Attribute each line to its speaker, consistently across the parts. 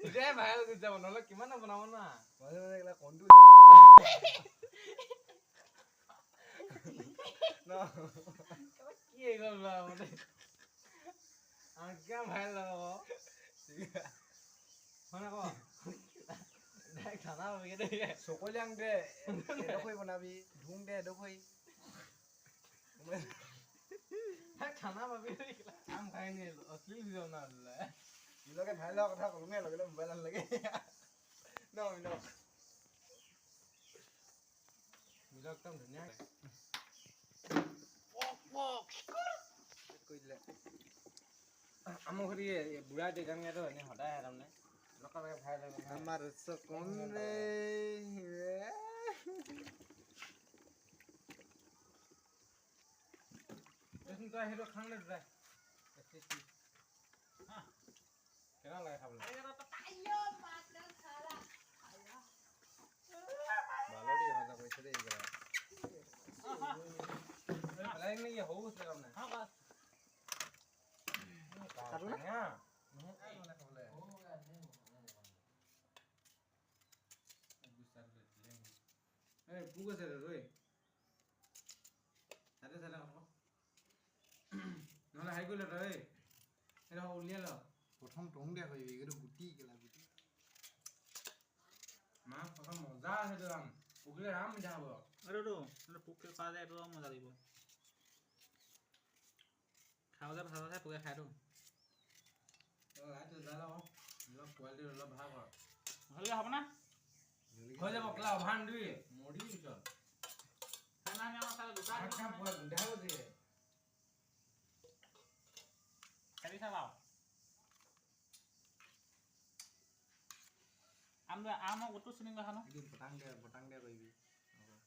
Speaker 1: তেতিয়াই ভাইৰেল গুচি যাব, নহ'লে কিমান বনাব না।
Speaker 2: মাজে মাজে এইগিলা কণটো ন
Speaker 1: কি হৈ গ'ল বা মানে আৰু কিমান ভাইৰেল যাব হয় ক। ডাইৰেক্ট থানা পাবিগে দেই।
Speaker 2: চকলিয়াং দে এডোখৰি বনাবি, ধুং দে এডোখৰি।
Speaker 1: ডাইৰেক্ট থানা পাবি দেই। আম খাই নি অশ্লীল ভিডিঅ' বনাব বোলে।
Speaker 2: মিলকে ভাইৰেল হোৱা কথা ক'লোঙে, লগে লগে মোবাইল আনিলেগে ন মিলক।
Speaker 1: মিলক একদম ধুনীয়া
Speaker 2: কৰি দিলে।
Speaker 1: আমাৰ ঘৰত বুঢ়া দেউতাক এনেই সদায় আহে, তাৰমানে এনেকুৱা লাগে ভাইৰেল হৈ গ'ল।
Speaker 2: আমাৰ চকন ৰে।
Speaker 1: দেচোন তই সেইটো খাং নে দুটাই কেনেকুৱা লাগে খাবলৈ।
Speaker 2: ভালো দেই, মজা কৰিছে দেই এইকেইটা।
Speaker 1: পেলাই নেকি সৰু আছে তাৰমানে।
Speaker 2: খাবি নে?
Speaker 1: টেঙা।
Speaker 2: খাবলৈ
Speaker 1: এই পোক আছে ঐ, তাতে চাই আকৌ, নহ'লে হেৰি কৰি ল তই, ঐ সেইটো উলিয়াই ল।
Speaker 2: প্ৰথম টং দিয়া কৰিবি, এইটো গুটি কেলা গুটি।
Speaker 1: মাছ প্ৰথম মজা আছে এইটো আম, পকিলে ৰাম মিঠা হ'ব।
Speaker 3: এইটোতো এইটো পোক খোৱা যায়, এইটো মজা লাগিব খাবলৈ। ভাল আছে পোকে খাইতো।
Speaker 1: লাইটটো জ্বলাই ল, অলপ কোৱালিটি অলপ ভাল কৰ।
Speaker 3: ভালকে হ'ব না।
Speaker 1: হৈ যাব কেলা, অভাৰ নিদিবি, মৰি পিছত।
Speaker 3: সেইদিনা আমি আমাৰ চালে দুটা
Speaker 1: ভাত খাই পুৰা গোন্ধাই গৈছে।
Speaker 3: খেদি চাবা আৰু। আম আমৰ গোটটো চিনি দেখা ন।
Speaker 2: এইটো বটাং দে, বটাং দে কৰিবি আকৌ।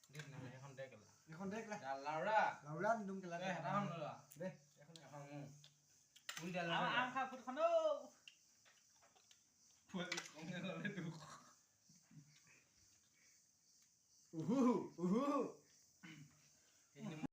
Speaker 1: দে নহ'লে সেইখন দে কেলা।
Speaker 2: এখন দে কেলা।
Speaker 1: লাউৰা।
Speaker 2: লাউৰা নিদুং কেলা।
Speaker 1: দে হেতাখন লৈ লোৱা।
Speaker 2: দে।
Speaker 1: এখন এখন মোৰ ফুল দিয়া।
Speaker 3: আম
Speaker 1: লাউৰা
Speaker 3: আম খা ফুটখন। অ।